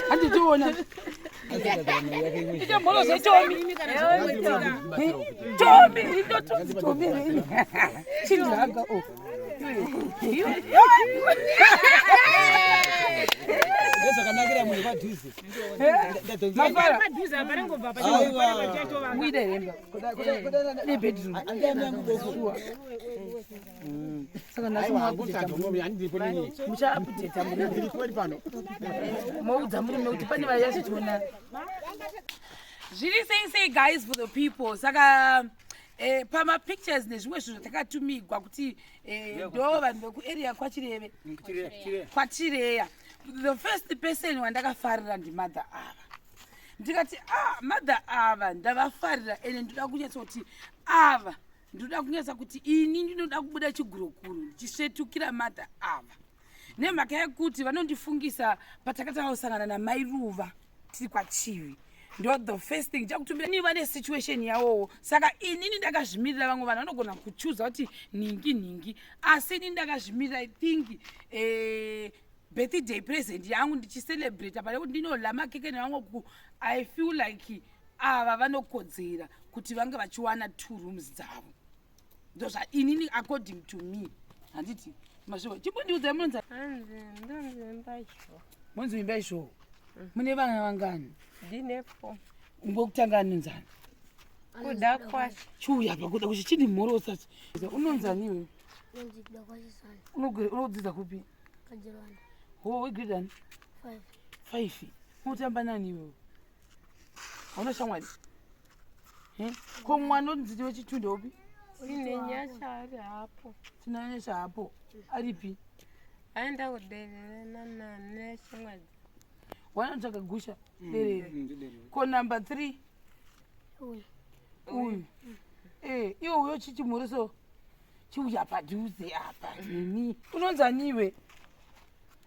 Handitiona. Ite mhoro zvetomi. Tomi, inotonzi tomi rini. Chinhaga o. Ndozvakanakira munhu padhuze. Mafara. Muida here mba? Nebedroom. Sure. Saka nhasi muchaupdata murume. Moudza murume kuti pane vayazvitiona. Zviri sei sei guys for the people. Saka eh, pamapictures nezvimwe zvinhu zvatakatumigwa kuti eh, ndo vanhu vekuarea kwachireve kwachireya the first person wandakafarira ndimother ava ndikati ah mother ava ndavafarira ende ndoda kunyatsa kuti ava ndoda kunyatsa kuti ini ndinoda kubuda chigurokuro ndichisvetukira mother ava nemhaka yekuti vanondifungisa patakatanga kusangana namai ruva tiri kwachivi ndo the first thing chakutumira ni vane situation yavowo saka inini ndakazvimirira vamwe vanhu vanogona kuchuza kuti nhingi nhingi asi inini ndakazvimirira i think eh, birthday present yangu ndichicelebrata pane kuti ndinodla makeke nevamwe ku i feel like ava vanokodzera kuti vange vachiwana two rooms dzavo ndozva inini according to me handiti mashuwa chimbondiudzai munonzi Hanzi ndonzi Imbaisho. Munonzi Imbaisho. Mune vana vangani? Ndine four. Ngokutanga anonzani? Kuda kwashe. Chiuya apa kuda kuti chindimhorosa. Unonzani iwe? Ndonzi Kuda kwashe Sani. Unodzidza kupi? Kajirwana. Ho, wegrade ani? Five. Five. Unotamba nani iwewe? Hauna shamwari? Ko mwana unonzi wechitunda upi? Tine nyasha ari hapo. Tina nyasha hapo. Aripi? Aenda kuderera neshamwari. Wanotsvaga gusha derere. Ko number 3? Uyu. Uyu. Eh, iwe uyo chichimhoroso chiuya padhuze apa nini. Unonzi ani iwe?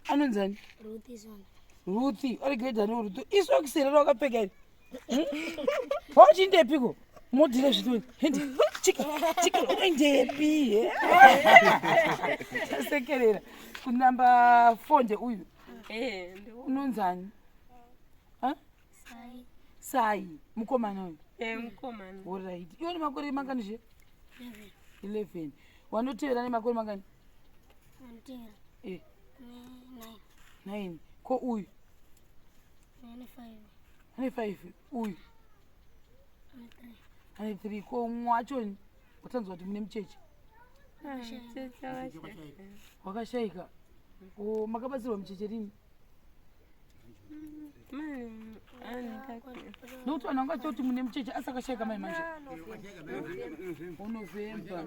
Anonzi ani? Ruth Isona. Ruth, uri grade ani Ruth? Isokisi here rawakapfeka iri? Wauchiindepiko? Modhire zvitoni. Hindi. Chika, chika, unoindepi? Tasekerera. Kunamba 4 ndeuyu. Eh, ndiwo. Unonzani? Ha? Sai. Sai, mukomana uyu. Eh, mukomana. Alright. Iwe une makore mangani zve? 11. 11. Wanotevera nemakore mangani? Wanotevera. Eh. 9. 9. Ko uyu? Ane 5. Ane 5. Uyu? Ane 3. Ane 3. Ko umwe wacho watanzwa kuti mune mucheche? Mucheche wakashaika. Wakashaika. O makabatsirwa mucheche rini? Nokuti vanhu vanga vachiti mune mucheche asi akashaika mai manje. November.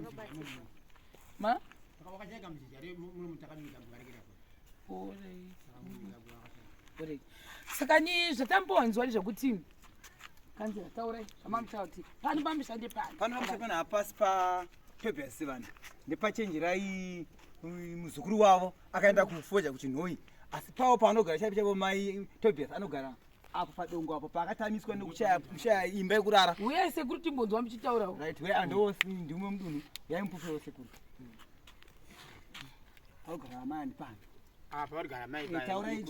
Ma? Alright. Saka ni zvatambonzwa ndezvekuti kanzira taurai zvamamutaura kuti pano pamusha ndepano. Pano pamusha pano hapasi pa Tobias vanhu ndepachenjerai muzukuru wavo akaenda kufoja kuchinhoyi asi pavo paanogara chaipo chaipo mai Tobias anogara apo padongo apo paakatamiswa nekushaya kushaya imba yekurara. Uyai sekuru timbonzwa muchitaurawo. Right, we ando ndimwe mudunhu uyai mupupure sekuru. Parikugara amai andi pano. Apa parikugara amai eh, taurai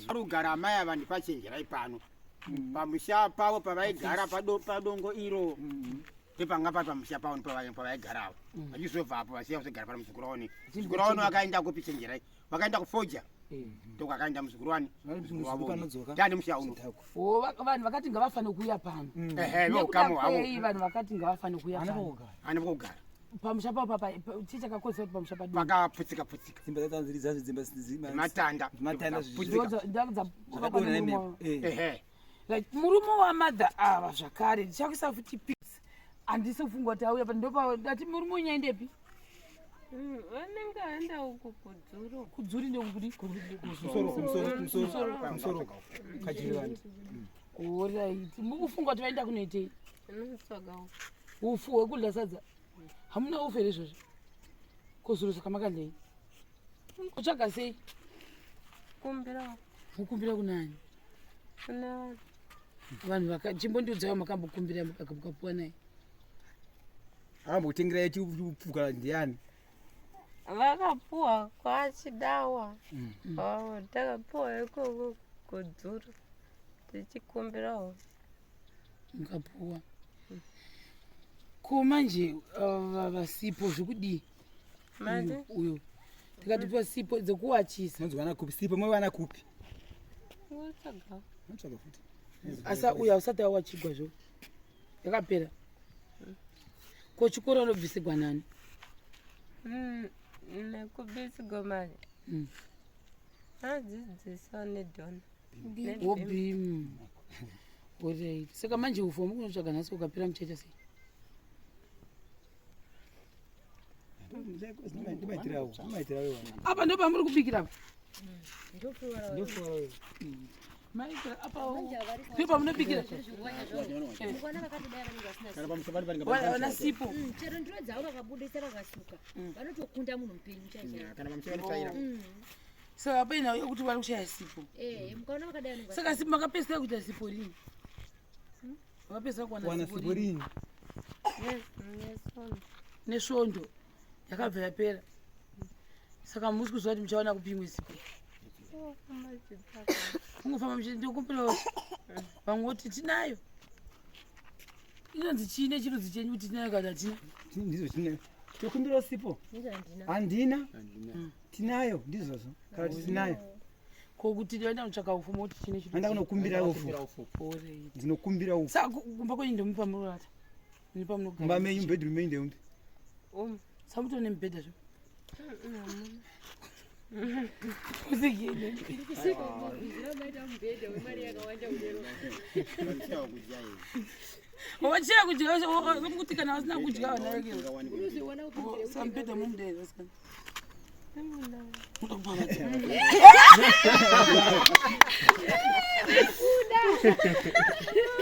parikugara amai ava ndipachenjerai pano. Mm. Pamusha pavo pavaigara padongo iro. Mm. Ndepanga pari pamusha pavo pavaigara avo. Mm. Vachizobva apo vasiya kuzogara pano muzukuru waone. Muzukuru waone vakaenda kupi chenjerai? Vakaenda kufoja. Ndokwakaenda muzukuru wani. Tani musha uno. Oh, vanhu vakati ngavafane kuuya pano. Ehe, veukama hwavo. Vanhu vakati ngavafane kuuya pano. Hana pokugara. Pamusha papo papa chii chakakonzera kuti pamusha padongo? Pakaputsika putsika. Dzimba dzanziri dzacho dzimba matanda. Matanda zvakadonha nemhepo. Ehe. Like murume wamadha ava zvakare ndichakuisa futi pics. Handisi kufunga kuti auya pa ndopa ndati murume uyu nyaendepi? Mm, vanenge vaenda uku kudzuru. Kudzuri ndekuti kumusoro kumusoro kumusoro kumusoro kajiri vanhu. Alright. Mukufunga kuti vaenda kunoitei? Unotsvaga ufu. Ufu hwekudya sadza. Hamuna ufu here izvozvo? Ko zuro saka makadlei? Kutsvaga sei? Kumbira. Mukumbira kunani? Kuna vanhu. Vanhu vaka chimbondiudzaiwo makambokumbira mukapuwa naye. Akambokutengerai chupfuka ndiani? Vakapuwa kwachidawa. Oh, takapuwa ikoko kudzura tichikumbirawo. Mukapuwa. Ko manje vasipo zvekudii? Manje? Uyo. Tikatipiwa sipo dzekuwachisa. Munonzwana kupi? Sipo moiwana kupi? Ngotsvaga. Motsvaga futi. Asa uyo ausati awachigwa zvo. Yakapera. Ko chikoro anobvisigwa nani? Nekubvisigwa mari. Adzidziswa nedhona. Wobim. Alright. Saka manje ufu wamukunotsvaga nhasi ukapera muchaita sei? Ndimaitirawo. Ndimaitirawo. Apa ndo pamuri kubikira apa. Maikira apa ndipo pamunobikira. Kana pamusha panenge Wana sipo. Chero ndiro dzavo vakabudisa vakasuka vanotokunda munhu mupenyu chaichaivo. Kana pamusha vanotsvaira. Saka paina yekuti vari kushaya sipo. Mukaona vakadai vanenge Saka sipo makapedzisira kuita sipo rini? Makapedzisira kuwana Wana sipo sipo rini? rini? Nesvondo. Nesvondo yakabva yapera. Saka musi kuziva kuti muchawana kupi imwe sipo. Kungofamba muchiti ndokumbirawo vamwe voti tinayo. Inonzi chii nechirudzi chenyu kuti tinayo kana hatina? Ndizvo tinayo. Tokumbirawo sipo? Handina. Tinayo ndizvozvo. Kana kuti tinayo. Ko kuti ndaenda kunotsvaka ufu moti chine chirudzi. Anda kunokumbira ufu. Alright. Ndinokumbira ufu. Saka kumba kwenyu ndomupa munorata. Ndipo munogara. Mumba menyu mubedroom menyu ndeumbi. Samuto nemubhedha zvo. Usigine. Wachia kudya kuti kana vasina kudya vanarekera. Samubhedha mumudeza sikana. Muda kupa vati.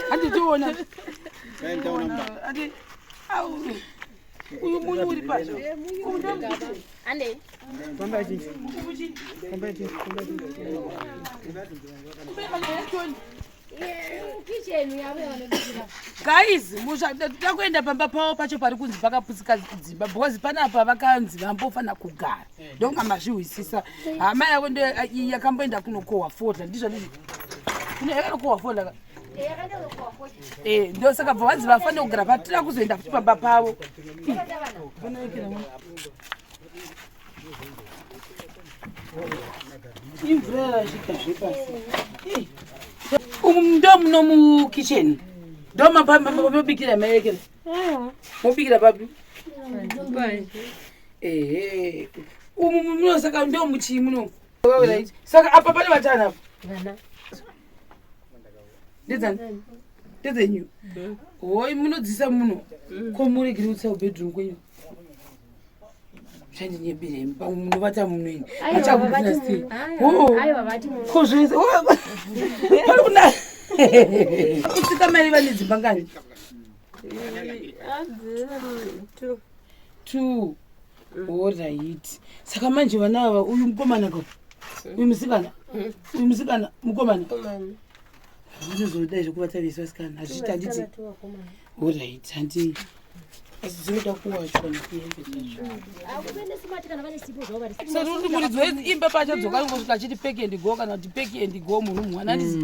Handi tiona. Ati au uyu munyu uri pazvo. Ande. Famba chinji. Famba chinji. Famba chinji. Kicheni yavo yavanobikira. Guys, muchada kuenda pamba pavo pacho pari kunzi pakaputsika dzimba because panapa vakanzi vambofanira kugara. Ndonga mazvihwisisa. Hama yavo ndo yakamboenda kunokohwa fodla ndizvo ndizvo. Kune yakanokohwa fodla ka? Eh, ndo saka bva vanzi vafanira kugara patira kuzoenda futi pamba pavo. Imvura yarashika zvepasi. Umu ndo muno mukitchen. Ndo mabikira maekera. Mobikira papi? Ehe. Umu muno saka ndo muchii muno. Right. Saka apa pane vatana apa. Vana. Ndedzani? Ndedzenyu. Hoi munodzisa muno. Ko muregere kutsisa kubedroom kwenyu. Chandinyebire pamwe munovata muno ini. Achakubvuna sei? Oh. Aiwa vati munhu. Ko zvese. Pari kuna. Kutsika mari vane dzimba ngani? Two. Two. Alright. Saka manje vana ava uyu mukomana ka? Uyu musikana? Uyu musikana mukomana? Vanozodai zvekuvata vese vasikana. Hazviiti handiti. Alright, handi. Asi dzinoda kuwachwa nekuhembe dzacho. Akupende simati kana vane sipo zvavo vari. Saka kuti muridzi weimba pachadzoka anongosvika achiti pack and go kana kuti pack and go munhu mwana handisi.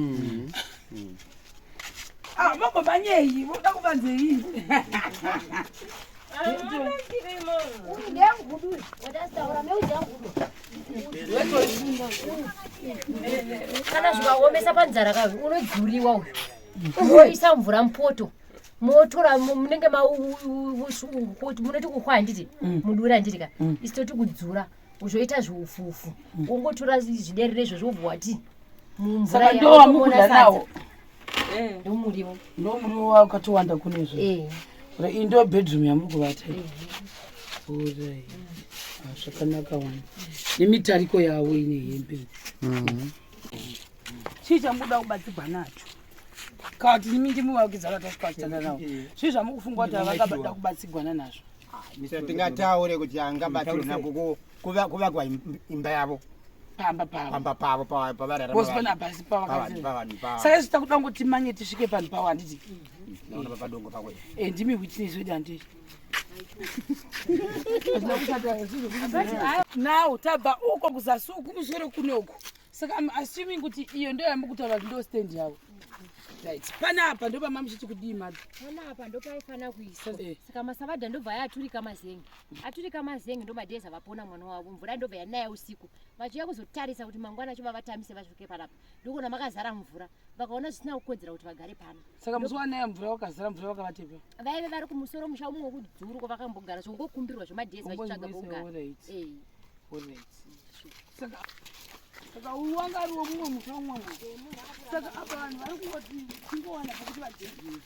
Ah, mambomanyei voda kuvanzei? Uyu ndeyangudu uyu. Watastaura meuzi yangudu. Kana zvikaomesa panzara kavi unodzuriwa uyu. Unoisa mvura mupoto. Motora munenge munoti kuhwa handiti muduri handiti ka isi toti kudzura zvoita zviufufu wongotora zviderere izvozvo wobva wati mumvura Saka ndo wamukudya nawo. Ndomuriwo. Ndo muriwo wakatowanda kune izvo. Ora iyi ndo bedroom yamuri kuvata iyi. Alright. Ah, zvakanaka wani. Nemitariko yavo ine hembe. Chii chamukuda kubatsirwa nacho? Kana kuti imi ndimi vakidzana tasvika vachitanda navo. Zvii zvamukufunga kuti havangada kubatsigwana nazvo? Tingataure kuti angabatsirwe nako kuvakwa imba yavo Pamba pavo. pamba pavo pavararama Because pana pasi pavakati. pavanhu Saka isu takuda kungoti manye tisvike panhu pavo handiti. padongo pako Eh, ndimi witness wedu handiti. Now tabva uko kuzasi uku kumusoro kunoku. Saka I'm assuming kuti iyo ndo yamukutaura kuti ndo stand yavo. Right. Panapa ndo pamamuchiti kudii madzi? Panapa ndopaifanira kuiswa. Eh. Saka masavadha ndobva ayaturika mazenge. Aturika mazenge ndomadheza vapona mwana wavo. Mvura ndobva yanaya usiku. Vachiuya kuzotarisa kuti mangwana acho vavatamise vasvike panapa. Ndokuona makazara mvura. Vakaona zvisina kukodzera kuti vagare pano. Saka musi wanaya mvura wakazara mvura vakavatepa. Vaive vari kumusoro musha umwe wekudzuru kwavakambogara zvongokumbirwa zvemadhezi vachitsvaga pokugara. Alright. Eh. Alright. Saka saka uyu wanga ari womumwe musha umwe mwe. Saka apa vanhu vari kungoti tingowana pekuti vadhezere.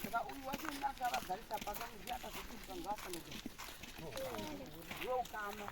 Saka uyu wacho akavagarisa pakamuziya akazokuti vanhu vafanira. Ndokama.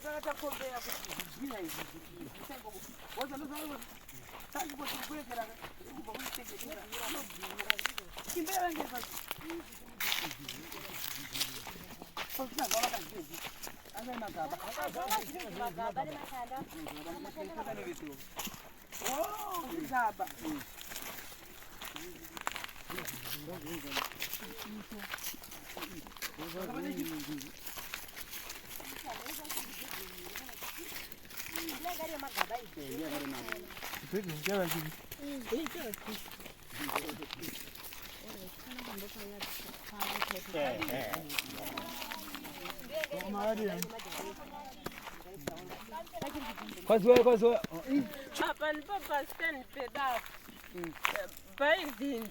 Saka takombeya kuti zvidhina izvi zvisangowozanozaakurekera kubva kuiteketera zvigaba Kwaziwa kwaziwa. Apa ndipo pastand pedapo paibvinza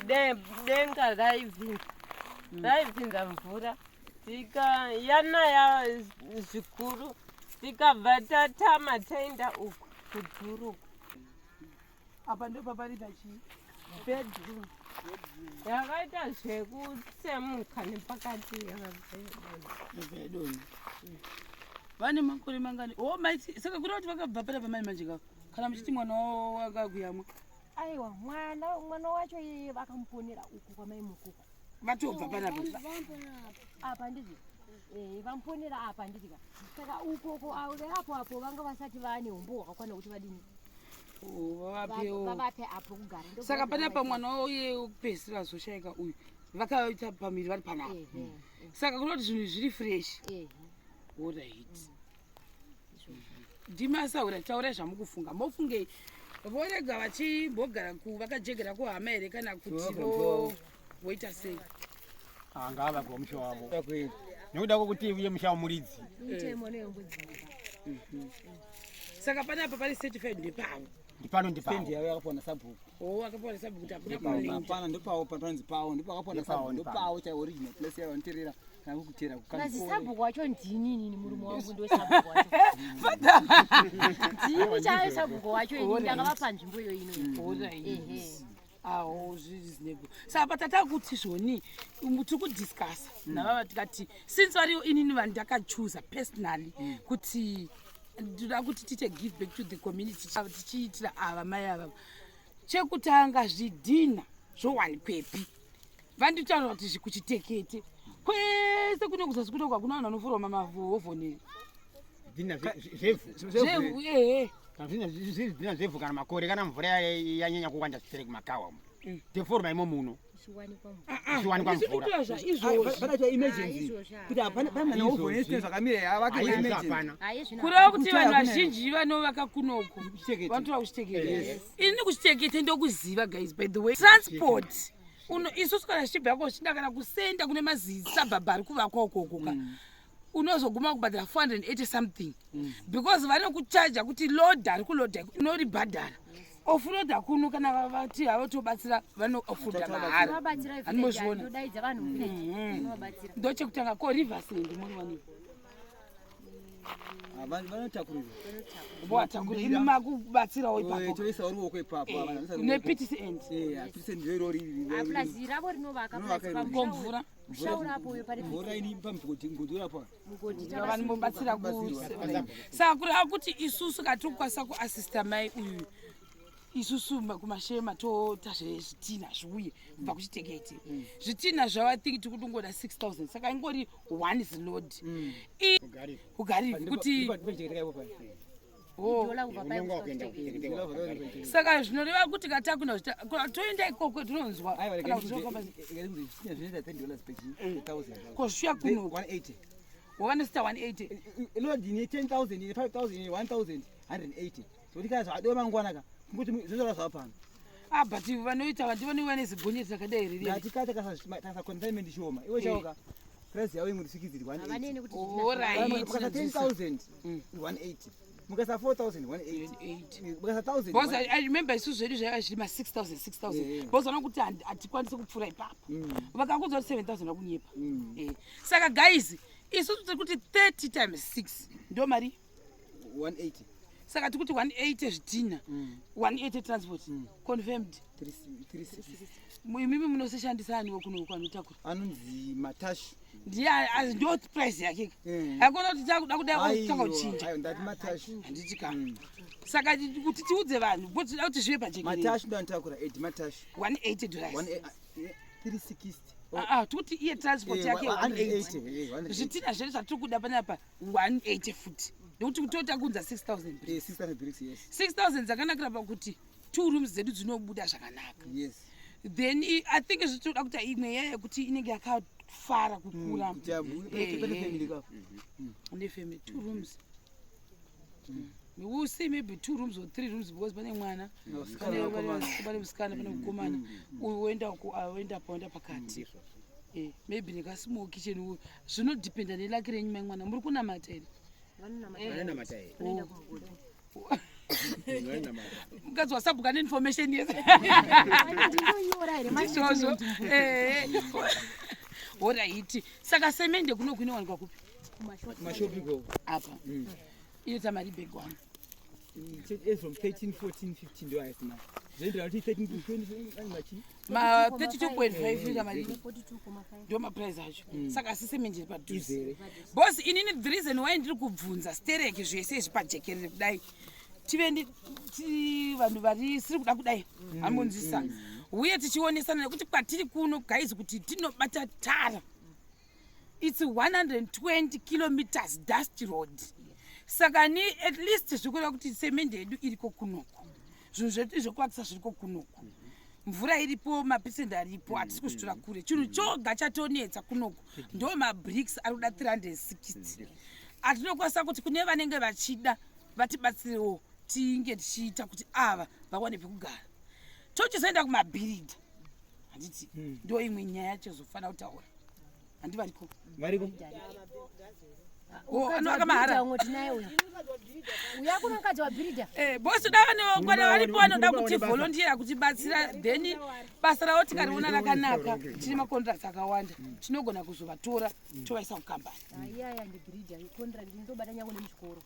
denga raibvinza raibvinza mvura tika yanaya zvikuru tikabva tatama taenda uku kudzuru uku apa ndo papari pachii bedroom yakaita zvekutsemuka nepakati yakabva yadonha vane makore mangani o maiti saka kureva kuti vakabva pana pamai manje ka kana muchiti mwana wavo wakakuyamwa Aiwa mwana mwana wacho iyeye vakamuponera uku kwamai mukuku. vatobva panapa Apa ndizvo. Eh, vamuponera apa nditi ka. Saka ukoko avo apo apo vanga vasati vane umbo hwakakwana kuti vadini. Oh, vavapewo Vavape apo kugara. Ndobva saka panapa vaita- mwana wauye wekupedzisira azoshaika uyu vakaita pamiri vari panapa Ehe, saka kureva kuti zvinhu zviri fresh ehe. orit ndimasaura taurai zvamukufunga mofungei vorega vachimbogara vakajegera kuhama here kana kuti voita sei Angava musha wavo. Nekuda kwokuti uye musha womuridzi. Mitemo neyembudzi. Saka panapa pari certified ndepavo. Ndipano ndipawo. Stand yavo yakapiwa nasabhuku. O akapiwa nesabhuku kuti hakuna Ndipawo, kunoenda. hapana ndopawo panonzi pawo ndipo akapiwa Ndipawo, nasabhuku ndipawo. ndopawo chai original place yavo vanoterera kana kukutera Nazi sabhuku wacho ndini inini murume wangu ndo sabhuku wacho. Ndini chaiyo sabhuku wacho ini ndakavapa nzvimbo iyo ino. Alright. Ehe. Awo zvireasonable. Saka patata kuti zvoni tiri kudiscussa navava tikati since variyo inini vanhu ndakachuza personally kuti ndoda kuti tiite give back to the community tichiitira ava mai ava. Chekutanga zvidhina zvowanikwepi? Vanditaura kuti zvikuchitekete kwese kune kuzasi kuno hakuna vanhu vanofurwa mavhovhoneri. Zvidhina zvevhu. Zvevhu ehe. Kana zvidhina zvevhu kana makore kana mvura yanyanya kuwanda zvitere kumakawa umu. Teforma imo muno. Ichiwanikwa mvura. Ichiwanikwa mvura. Izvi zvaizvozvi. Panacho emergency Izvozvo. kuti hapana pana Izvozvi. neovhone zvakamira havake Haizvo emergency. hapana. Hayi zvino. Kureva kuti Kuchaya vanhu hakuna vazhinji vanovaka kunoku Kuchitekete. vanotora kuchitekete. Ini kuchitekete ndokuziva guys by the way. Transport uno isusu kana zvichibva zvichida kana kusenda kune mazisabhabha ari kuvakwa ukokoka unozoguma kubhadhara 480 something because vanokuchaja kuti loda ari kuloda unoribhadhara ofuloda kuno kana vati havatobatsira vanoofuda mahara. Vanobatsira village, Handimozviona. ndodaidza vanhu village. Vanovabatsira. Ndochekutanga ko Riversind muri wani. Vanotakurirwa. Voatakura, imi makubatsirawo ipapo. Toisawo ruoko ipapo. Neptc end. PTC ndiyo irori. Plus ravo rinovaka. Rinovaka irori. Ko mvura? Mushaurapo uyo pari. Mvura ini pamugodhi, mugodhi urapo. Mugodhi. Vanomubatsira ku saka kureva kuti isusu katikukwanisa kuasista mai uyu, isusu kumashema toita zvezvitina zviuye kubva kuchitekete. Zvitina zvava think tiri kutongoda 6000, saka ingori one zload kugariki kuti Oh. Dola kubva pai kusvika kuchitekete. Saka zvinoreva kuti katakuna toenda ikoko tinonzwa kana kuti zvinofamba kozviuya kuno 180. Wavanosita 180. Load ine 10,000, ine 5000, ine 1180, sokuti kana zvadiwa mangwana ka kungoti zvozvara zvava pano. Ah, but vanoita vanti vanouya nezigonyeti rakadai riri. Ngati ka takasa consignment shoma iwe chauka price yawo imwe risikiziri 180. Havaneni kuti Alright. Mukasa 10,000, 180, mukasa 4000, 180, mukasa 1000. Because I remember isusu zvedu zvaiva zviri ma6000, 6000. Because vana kuti hatikwanisi kupfuura ipapo. Vakakudza kuti 7000 vakunyepa. Saka guys, isusu tiri kuti 30 times 6 ndo mari. 180. Saka tiri kuti 180 zvidhina, 180 transport, confirmed. 360. Imimi munosishandisa aniwo kuno kwanotakura? Anonzi Matashi. Ndiye ndo price yake. Hakuna kuti takuda kudai otanga kuchinja. Aiwa, ndati Matashi. Handiti ka? Saka kuti tiudze vanhu, kuti tinoda kuti zvive pajekerere. Matashi ndo anotakura, Edi Matashi. $180. 360. Ah, ah, tikuti iye transport yake 180, 180. 180. Zvitina zvedu zvatiri kuda panapa 180 futi, nekuti tota kunza 6000 bricks. 6000 bricks, yes. 6000 dzakanakira pakuti two rooms dzedu dzinobuda zvakanaka. Yes. Then I think zvitoda kuti imwe yaya yekuti inenge yakafara kukura. Kuti pane family ka. Une family, two rooms. We will see, maybe two rooms or three rooms, because pane mwana. Musikana nemukomana. Pane musikana, pane mukomana. Uyu woenda uku, aya woenda pa, woenda pakati. Maybe nekasmall kitchen uyu. Zvinodhipenda neluck renyu. Mai mwana, muri kunamata here? Vanonamata here? Oh. Mukadzi wasabhuka neinformation yese. Ndinonyora here? Ndizvozvo. Alright, saka semende kuno kuinowanikwa kupi? Mashopi go. Apa inoita mari bag one? It's from 13, 14, 15 ndo highest mari. Zvoenderana kuti 13 to 20 machi. Ma 32.5 inoita mari. 42,5. Ndo maprice acho. Saka asi semende iri padhuze. Izere. Bos inini the reason why ndiri kubvunza stereki zvese izvi pajekerere kudai, tive vanhu varisiri kuda kudai amonzisa uye tichionesana nekuti kwatiri kuno guys, kuti tinobata tara, it's 120 kilometers dust road. Saka ni at least zvikureva kuti semende yedu iriko kunoku, zvinhu zvedu zvekuvakisa zviriko kunoku, mvura iripo, mapesendi aripo, hatisi kuzvitora kure. Chinhu choga chatonetsa kunoku ndo mabricks ari kuda 360 atinokwanisa kuti kune vanenge vachida vatibatsirewo, tinge tichiita kuti ava vawane pekugara. Tochizoenda kumabhiridha, handiti? Ndo imwe nyaya yachozofanira kutaura, handi variko? Variko. Oh, anovaka mahara. Umwe tinaye uyo. Uya kuno mukadzi wabhiridha. Bosi da vanokwana varipo vanoda kuti volunteera kutibatsira, then basa ravo tikariona rakanaka, tine macontracts akawanda, tinogona kuzovatora tovaisa kukambani. Iyaya ndibhiridha, contract ndobata nyange nemuchikoro.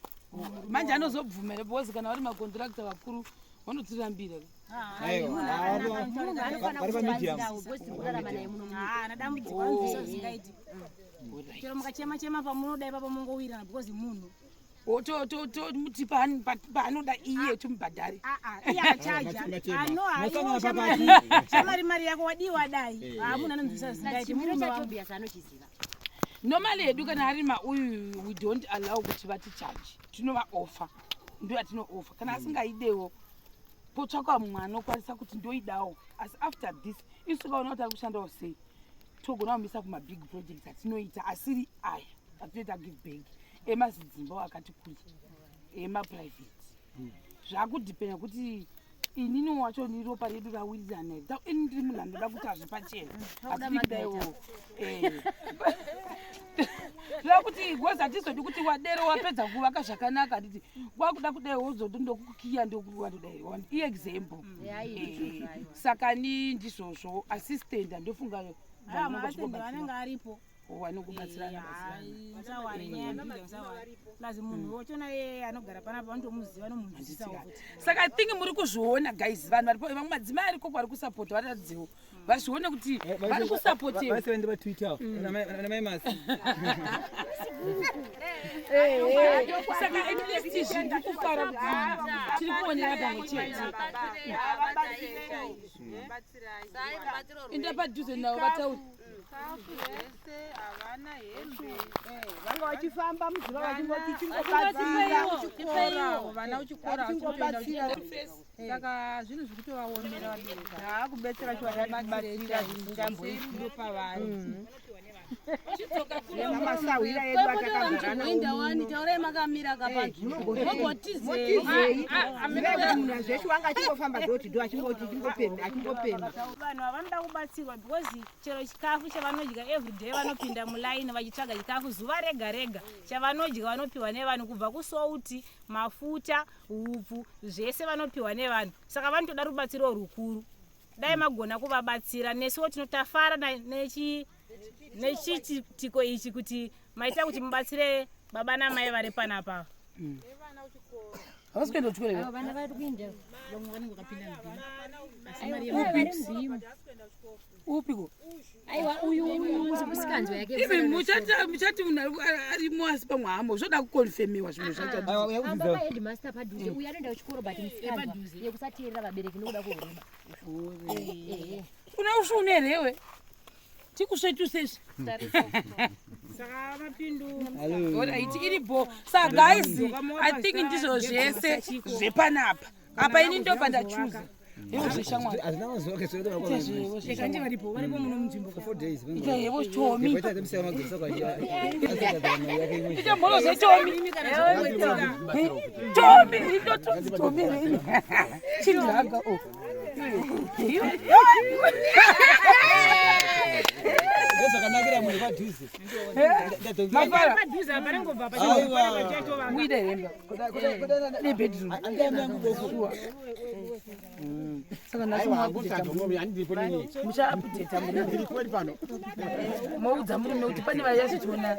Manje anozobvumira, because kana vari macontractor vakuru vanotirambira. Aiwa. Munhu anofana Vari pamedium. kutibatsirawo because tiri kurarama naye muno munyika. Haana dambudziko, anobvisa zvingaiti. Chero mukachema chema pamunoda ipapo mongowirana because munhu. Tomuti paanoda iye tomubhadhari. Aa, iye akachaja ano. Munosangana Haiwo shamari, mari yako wadiwa dai. Haa, munhu anonzwisa zvingaiti. Chimiro Murume wangu. chaTobias anochiziva. Normally hedu kana ari mauyu, we don't allow kuti vaticharge, tinovaoffer, ndo yatinooffer. Kana asingaidewo, potsvakwa mumwe anokwanisa kuti ndoidawo. Asi after this isu tikaona kuti ari kushandawo sei, togona kumisa kumabig projects atinoita asiri aya atinoita give back emazidzimba akati kuri emaprivate. Zvakudhipenda kuti inini wacho ni ropa redu rawirirana here. Ini ndiri munhu anoda kuti hazvipachena, hatidi kudaiwo. Zvoda kuti gozi hatizodi kuti wadero wapedza kuvaka zvakanaka, handiti? Wakuda kudai wozoti ndokukiya ndokuwadodai iexample. Saka ni ndizvozvo, assistant andofunga. Haa, maasende vanenge aripo. Vanokubatsirana batsirana. Musawari nyaya yamapinda musawari plus munhu wachona iye anogara panapa vanotomuziva nomunzwisisawo futi. Saka I think muri kuzviona guys, vanhu varipo, vamwe madzimai ariko vari kusapota, varatidzewo vazvione kuti vari kusapotewa. Vaise vaende patwitter ana mai Masi. Saka at least izvi ndiri kufara kuti tiri kuonera pamwe chete. Enda padhuze navo vatauri. Vanga vachifamba muzuva vachingoti chingobatsira vana uchikora. Vachingobatsira. Saka zvinhu zviri kutovaomera vabereki. Kubetsera chivabatsira zvisingamboitiro pavari namasahwira edu atakagara Muinda wani, taurai makamira kapanzvimbo. Motizei munhu zveshe wanga achingofamba door to door achingoti achingopemha achingopemha. Vanhu ava vanoda kubatsirwa because chero chikafu chavanodya everyday vanopinda mulaini vachitsvaga chikafu zuva rega rega chavanodya vanopiwa nevanhu, kubva kusouti, mafuta, upfu, zvese vanopiwa nevanhu. Saka vanotoda rubatsiro rukuru. Dai magona kuvabatsira, nesuwo tinotafara nechiitiko ichi kuti maita kuti mubatsire baba namai vari panapa. Havasi kuenda kuchikoro here? Vana vari kuenda. Vamwe vanenge vakapinda mubhimu asi mari Upi? yemubhimu. Upiko? Aiwa, uyu musikanzwa yake. Even muchati munhu arimo asi pamwe hamo zvoda kukonfemiwa zvimwe zvacho. Amba paheadmaster padhuze, uyu anoenda kuchikoro but musikanzwa yekusateerera vabereki nokuda kweurema. Una usune here tikusvetusezvi? Saka mapindu. Alright, iripo. Saka guys, I think ndizvo zvese zvepanapa apa. Ini ndopa ndachuza ivo zveshamwari. Hazvina mazuva. Kandi varipo, varipo muno munzvimbo. 4 days. Ita hevo chomi. Ita Ita mholo zvechomi chomi itotonzi chomi reini chindiraga o. Ndozvakanakira munhu padhuze. Mafara. Padhuze apa ringobva. Aiwa. Muida here nebedroom? Saka nhasi muchaupdata, Ndiripo pano. moudza murume kuti pane vayazotiona.